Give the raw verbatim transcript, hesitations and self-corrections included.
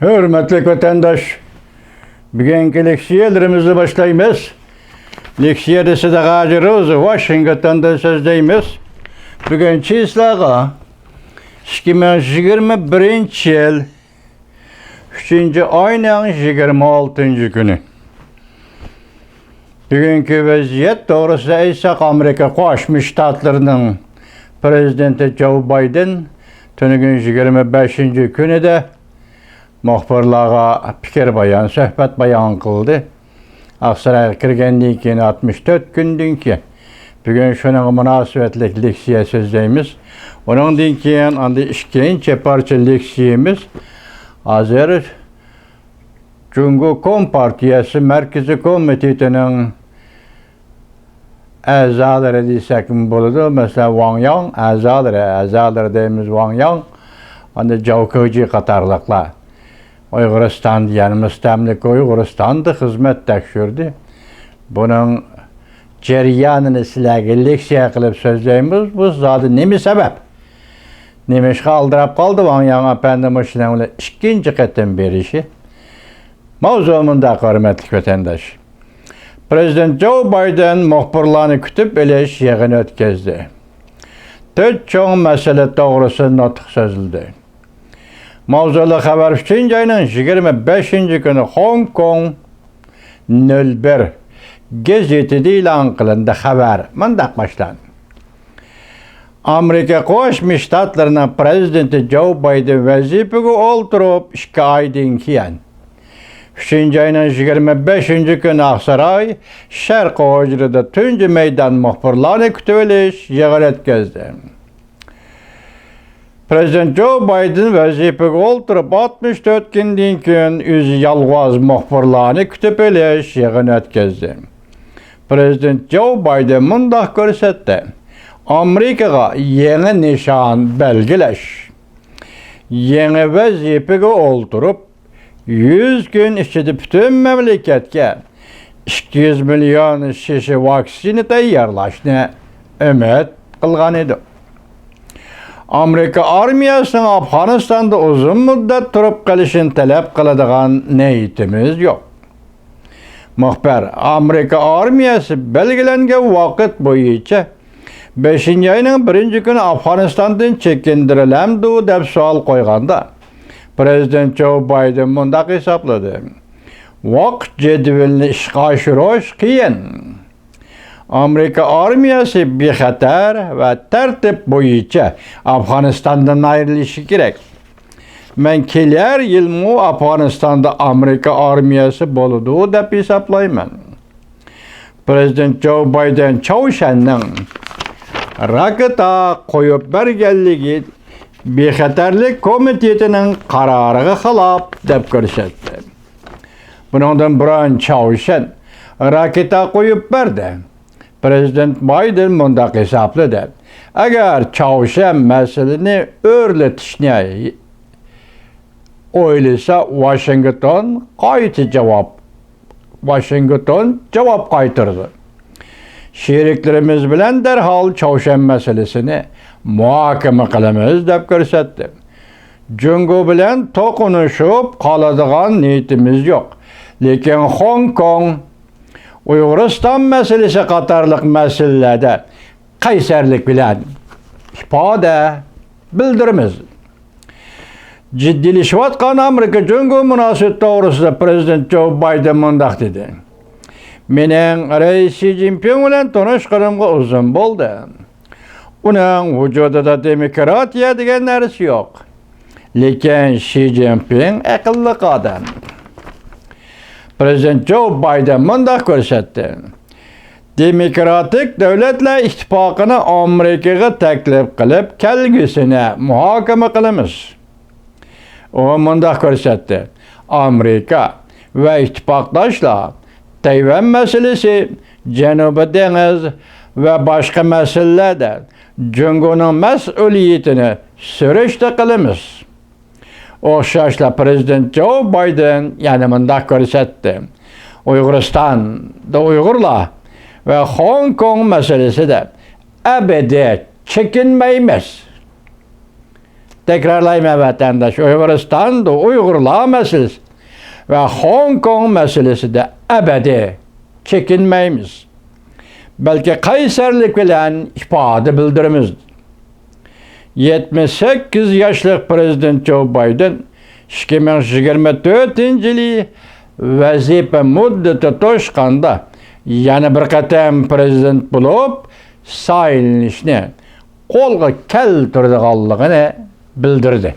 ھۆرمەتلىك ۋەتەنداش، بۈگۈنكى لېكسىيەلىرىمىزنى باشلايمىز. لېكسىيەدە سىدىق ھاجى روزى، ۋاشىنگتوندىن سۆزلەيمىز. بۈگۈن چىسلاغا ئىككى مىڭ يىگىرمە بىرىنچى يىل ئۈچىنچى ئاينىڭ يىگىرمە ئالتىنچى كۈنى. بۈگۈنكى ۋەزىيەت توغرىسىدا ئېيتساق، ئامېرىكا قوشما شتاتلىرىنىڭ پىرېزىدېنتى جو بايدېن تۈنۈگۈن يىگىرمە بەشىنچى كۈنىدە مۇخبىرلارغا پىكىر بايان، سۆھبەت بايان قىلدى. ئاقسارايغا كىرگەندىن كېيىن ئاتمىش تۆت كۈندىن كېيىن، بۈگۈن شۇنىڭغا مۇناسىۋەتلىك لېكسىيە سۆزلەيمىز. ئۇنىڭدىن كېيىن ئاندىن ئىككىنچى پارچە لېكسىيىمىز ھازىر جۇڭگو كومپارتىيەسى مەركىزىي كومىتېتىنىڭ ئەزالىرى دېسەكمۇ بولىدۇ. مەسىلەن، ۋاڭ ياڭ ئەزالىرى، ئەزالىرى دەيمىز، ۋاڭ ياڭ، ئاندىن جاۋ كېجى قاتارلىقلار ئۇيغۇرىستاندا، يەنى مۇستەملىكە ئۇيغۇرىستاندا خىزمەت تەكشۈردى. بۇنىڭ جەريانىنى سىلەرگە لېكسىيە قىلىپ سۆزلەيمىز. بۇ زادى نېمە سەۋەب؟ نېمىشقا ئالدىراپ قالدى ۋاڭ ياڭ ئەپەندى مۇشۇنىڭ بىلەن ئىككىنچى قېتىم بېرىشى؟ ماۋزۇ مۇنداق، ھۆرمەتلىك ۋەتەنداش. پىرېزىدېنت جو بايدېن مۇخبىرلارنى كۈتۈپ ئېلىش يىغىنى ئۆتكۈزدى. تۆت چوڭ مەسىلە توغرىسىدا نۇتۇق سۆزلىدى. ماۋزۇلۇق خەۋەر ئۈچىنچى ئاينىڭ يىگىرمە بەشىنچى كۈنى خوڭكوڭ نۆل بىر گېزىتىدە ئېلان قىلىندى. خەۋەر مۇنداق باشلاندى. ئامېرىكا قوشما شتاتلىرىنىڭ پىرېزىدېنتى جو بايدېن ۋەزىپىگە ئولتۇرۇپ ئىككى ئايدىن كېيىن، ئۈچىنچى ئاينىڭ يىگىرمە بەشىنچى كۈنى ئاقساراي شەرقىي ھۇجرىدا تۇنجى مەيدان مۇخبىرلارنى كۈتۈۋېلىش يىغىنى ئۆتكۈزدى. پىرېزىدېنت جو بايدېن ۋەزىپىگە ئولتۇرۇپ ئاتمىش تۆت كۈندىن كېيىن ئۆزى يالغۇز مۇخبىرلارنى كۈتۈپ ئېلىش يىغىنى ئۆتكۈزدى. پىرېزىدېنت جو بايدېن مۇنداق كۆرسەتتى: ئامېرىكىغا يېڭى نىشان بەلگىلەش. يېڭى ۋەزىپىگە ئولتۇرۇپ، يۈز كۈن ئىچىدە پۈتۈن مەملىكەتكە ئىككى يۈز مىليون شېشە ۋاكسىنا تەييارلاشنى ئۈمىد قىلغان ئىدۇق. ئامېرىكا ئارمىيەسىنىڭ ئافغانىستاندا ئۇزۇن مۇددەت تۇرۇپ قېلىشىنى تەلەپ قىلىدىغان نىيىتىمىز يوق. مۇخبىر، ئامېرىكا ئارمىيەسى بەلگىلەنگەن ۋاقىت بويىچە بەشىنچى ئاينىڭ بىرىنچى كۈنى ئافغانىستاندىن چېكىندۈرۈلەمدۇ دەپ سوئال قويغاندا، پىرېزىدېنت جو بايدېن مۇنداق ھېسابلىدى: ۋاقىت جەدۋىلىنى ئىشقا ئاشۇرۇش قىيىن. ئامېرىكا ئارمىيەسى بىخەتەر ۋە تەرتىپ بويىچە ئافغانىستاندىن ئايرىلىشى كېرەك. مەن كېلەر يىلمۇ ئافغانىستاندا ئامېرىكا ئارمىيەسى بولىدۇ دەپ ھېسابلايمەن. پىرېزىدېنت جو بايدېن چاۋشيەننىڭ راكېتا قويۇپ بەرگەنلىكى بىخەتەرلىك كومىتېتىنىڭ قارارىغا خىلاپ دەپ كۆرسەتتى. بۇنىڭدىن بۇرۇن چاۋشيەن راكېتا قويۇپ بەردى. پىرېزىدېنت بايدېن مۇنداق ھېسابلىدى: ئەگەر چاۋشيەن مەسىلىنى ئۆرلىتىشنى ئويلىسا، ۋاشىنگتون قايتا جاۋاب، ۋاشىنگتون جاۋاب قايتۇرىدۇ. شېرىكلىرىمىز بىلەن دەرھال چاۋشيەن مەسىلىسىنى مۇھاكىمە قىلىمىز دەپ كۆرسەتتى. جۇڭگو بىلەن توقۇنۇشۇپ قالىدىغان نىيىتىمىز يوق. لېكىن خوڭكوڭ، ئۇيغۇرىستان مەسىلىسى قاتارلىق مەسىلىلەردە قەيسەرلىك بىلەن ئىپادە بىلدۈرىمىز. جىددىيلىشىۋاتقان ئامېرىكا جۇڭگو مۇناسىۋىتى توغرىسىدا پىرېزىدېنت جو بايدېن مۇنداق دېدى: مېنىڭ رەئىس شى جىنپىڭ بىلەن تونۇشقىنىمغا ئۇزۇن بولدى. ئۇنىڭ ۋۇجۇدىدا دېموكراتىيە دېگەن نەرسە يوق. لېكىن شى جىنپىڭ ئەقىللىق ئادەم. پىرېزىدېنت جو بايدېن مۇنداق كۆرسەتتى: دېموكراتىك دۆلەتلەر ئىتتىپاقىنى ئامېرىكىغا تەكلىپ قىلىپ، كەلگۈسىنى مۇھاكىمە قىلىمىز. ئۇ مۇنداق كۆرسەتتى: ئامېرىكا ۋە ئىتتىپاقداشلار تەيۋەن مەسىلىسى، جەنۇبىي دېڭىز ۋە باشقا مەسىلىلەردە جۇڭگونىڭ مەسئۇلىيىتىنى سۈرۈشتە قىلىمىز. ئوخشاشلا پىرېزىدېنت جو بايدېن يەنە مۇنداق كۆرسەتتى: ئۇيغۇرىستاندا ئۇيغۇرلار ۋە خوڭكوڭ مەسىلىسىدە ئەبەدىي چېكىنمەيمىز. تەكرارلايمەن، ۋەتەنداش، ئۇيغۇرىستاندا ئۇيغۇرلار مەسىلىسى ۋە خوڭكوڭ مەسىلىسىدە ئەبەدىي چېكىنمەيمىز، بەلكى قەيسەرلىك بىلەن ئىپادە بىلدۈرىمىز. يەتمىش سەككىز ياشلىق پىرېزىدېنت جو بايدېن ئىككى مىڭ يىگىرمە تۆتىنچى يىلى ۋەزىپە مۇددىتى توشقاندا يەنە بىر قېتىم پىرېزىدېنت بولۇپ سايلىنىشنى قولغا كەلتۈرىدىغانلىقىنى بىلدۈردى.